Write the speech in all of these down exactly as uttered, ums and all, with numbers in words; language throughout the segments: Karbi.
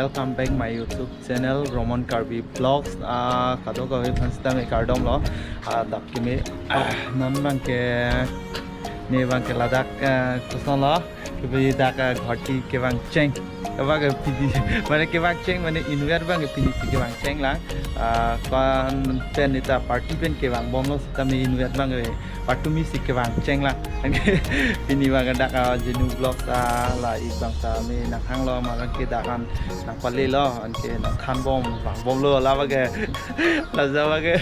Welcome back my YouTube channel Roman Karbi Vlogs. Ah, kadokave aphan sitame kardom lo. Ah, dak kimi, ah, non abangke, ne abangke ladak, ah, koson lo. Kibi dak, ah, Guwahati kevang cheng. Kevang ke pini, mane kevang cheng, mane inutvet abangke pini si kevang cheng lang. Ah, konpen neta party pen kevang bomlo sitame inutvet abangke patumi si kevang cheng lang. Pini abangke dak, ah, Jinu Vlogs, ah, la ik abang sitame nanghanglo, amat abangke dak an nangpalelo, anke nangthan bom, vang bomlo, la abangke, la ja abangke.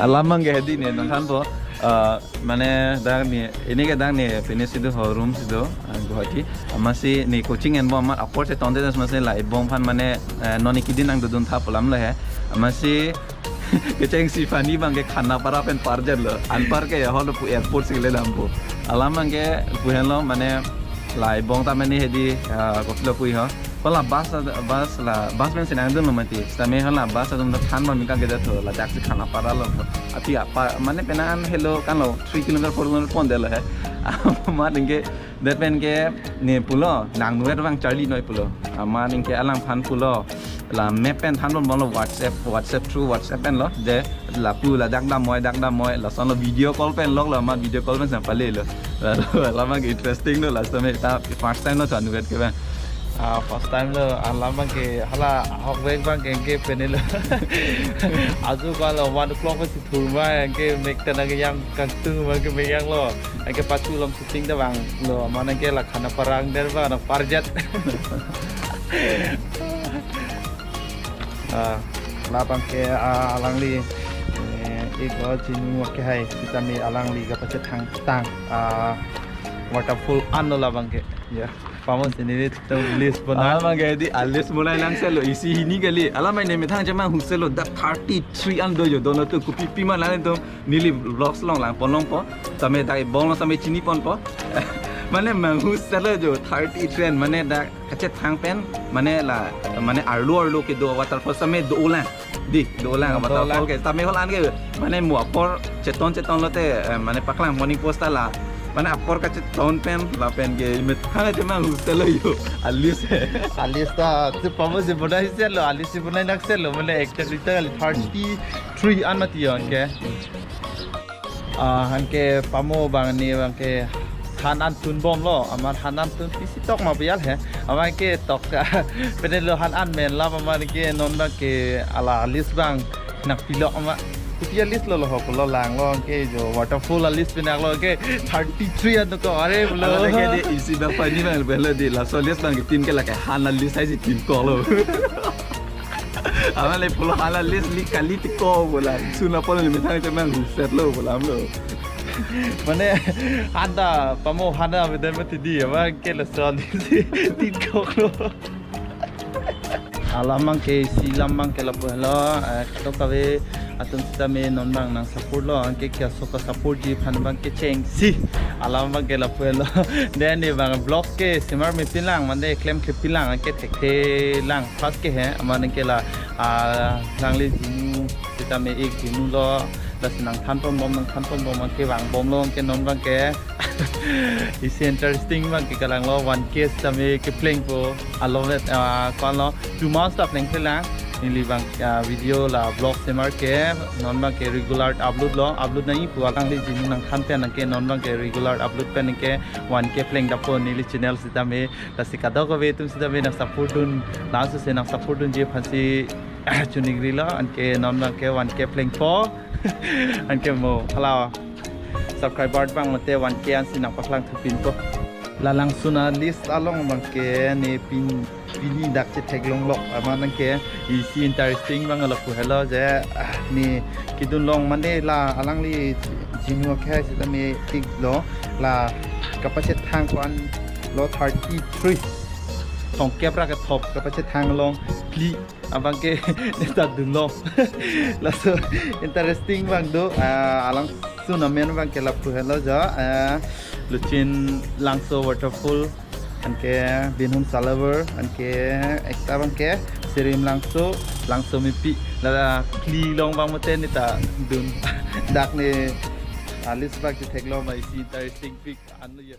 Alam abangke hedi ne nangthanpo, ah, mane dak ne, pini ke dak ne pini si do ho room si do, ah, Guwahati. Amatsi ne coaching enbom amat apor chetonte das amatsi la ebong aphan mane, eh, non ne kidin nangdodun tha pu alam lo he. Amatsi kechengsi aphan ne abangke Khanapara pen parjat lo. Anpar ke holo pu airport si le dampo. Alam abangke pu henlo mane la ebong ta mane hedi, ah, kopilo pu ho. Hala bus, bus la, bus pen si nangdunlo mati. Sitame hala bus atum ta than bom mi kangke det tho, ladak si Khanapara lo. Api apa, mane penang an helo kan lo, three kilometer, four kilometer pon det lo he. Amat anke, det pen ke ne pulo, nangnutvet abang charli noi pulo. Amat anke alangphan pulo, la map pen than bom lo, WhatsApp, WhatsApp through WhatsApp pen lo, je lapu ladak damnoi, dak damnoi, lason lo video call pen lok lo, amat video call pen si nangpalelo. Alam abangke interesting lo, last time ta first time lo than nutvet ke bang. Ah, first time lo, alam abangke hala ahokvek abangke ke pini lo. Ajo ko lo one o'clock si thurma anke mek ta nangkejang kangtung abangke mek janglo. Anke pachu along shooting ta vanglo, amat anke la Khanapara angder abang nangparjat. Ah, la abangke, ah, alangli, eh, ik lo Jinu Akehai sitame alangli kapachethang tang, ah, waterfall an lo la abangke. Ya, pamo si neli to list bonai. Alam abangke hedi a-list bonai lang selo, isi hini kali. Alam abang ne methang chemang huselo, dak thirty-three an do jo, dono to kopi pi ma lang to. Neli vlogs along lang pon longpo. Tame dak ebong lo tame chini ponpo. Mane manghuselo jo thirty-three an, mane dak kachethang pen, mane la, mane arlo arlo kedo waterfall tame dolang. Di, dolang, dolang. Waterfall ke. Tame hala anke, mane mo apor cheton cheton lote, eh, mane paklang Morning Post ta la. Mane apor kacheton pen, lapen ke, methang chemang huselo jo. A-list he. A-list ta, tu pamo si bonai selo, a-list si bonai nang selo, mane ekta liter kali thirty-three an mati anke. Ah, anke pamo abang ne abangke han an tun bomlo, amat han an tun pisi tok ma bial he. Amat ke tok, pini lo han an men la amat ke non abangke hala a-list abang nangpilok amat. Kopi a-list lo lo ho pulo langlo anke jo waterfall a-list pinak lo ke thirty-three an ko are pulo. Alam abangke di isi abang pani abang belo di laso list abangke tin ke lake han a-list hai si tin ko lo. Amat le pulo hala list li kali ti ko bola. Suna pulo ni methang chemang huselo bola amlo. Mane han ta pamo han ta beden mati di, amat ke laso list tin ko lo. Alam abangke isi alam abangke lapu helo, eh, kadokave atum sitame non abang nang support lo, anke keso ka-support ji aphan abangke chengsi. Alam abangke lapu helo. Then ne abang vlog ke semar me pilang, mane klemkle pilang, anke thekthe lang first ke he, amat anke la, ah, alangli Jinu sitame ik Jinu lo, lasi nangthan pon bom, nangthan pon bom, anke vang bomlo, anke non abangke isi interesting abangke kalanglo one K sitame keplengpo, alo vet, ah, konlo two months ta plengple lang, neli abang, ah, video la vlog semar ke, non abangke regular upload lo, upload nangji pu alangli Jinu nangthan pen anke non abangke regular upload pen anke one K pleng dapo neli channel sitame, lasi kadokave atum sitame nang support dun, laso si nang support dunji aphansi choningri lo, anke non abangke one K plengpo, anke mo hala subscriber abang mate one K ansi nangpaklang thupinpo. La langsun a-list along abangke ne pin, pini dak chetheklong lok, amat anke isi interesting abang lapu helo je, ah, ne kedun long mane la alangli Jinu Akehai sitame ik lo, la kapachethang ko-an lo thirty-three. Tongkep ra kethop kapachethang long phli abangke neta dunlo. Laso interesting abang do, ah, alangsun amen abangke lapu helo jo, ah, Luchin Langso waterfall, anke Binhum Salaver, anke ekta abangke Sirim Langso, Langso Mipi, la phli long abang mate neta dun. Dak ne a-list abang chetheklong ma isi interesting pic an lo ya.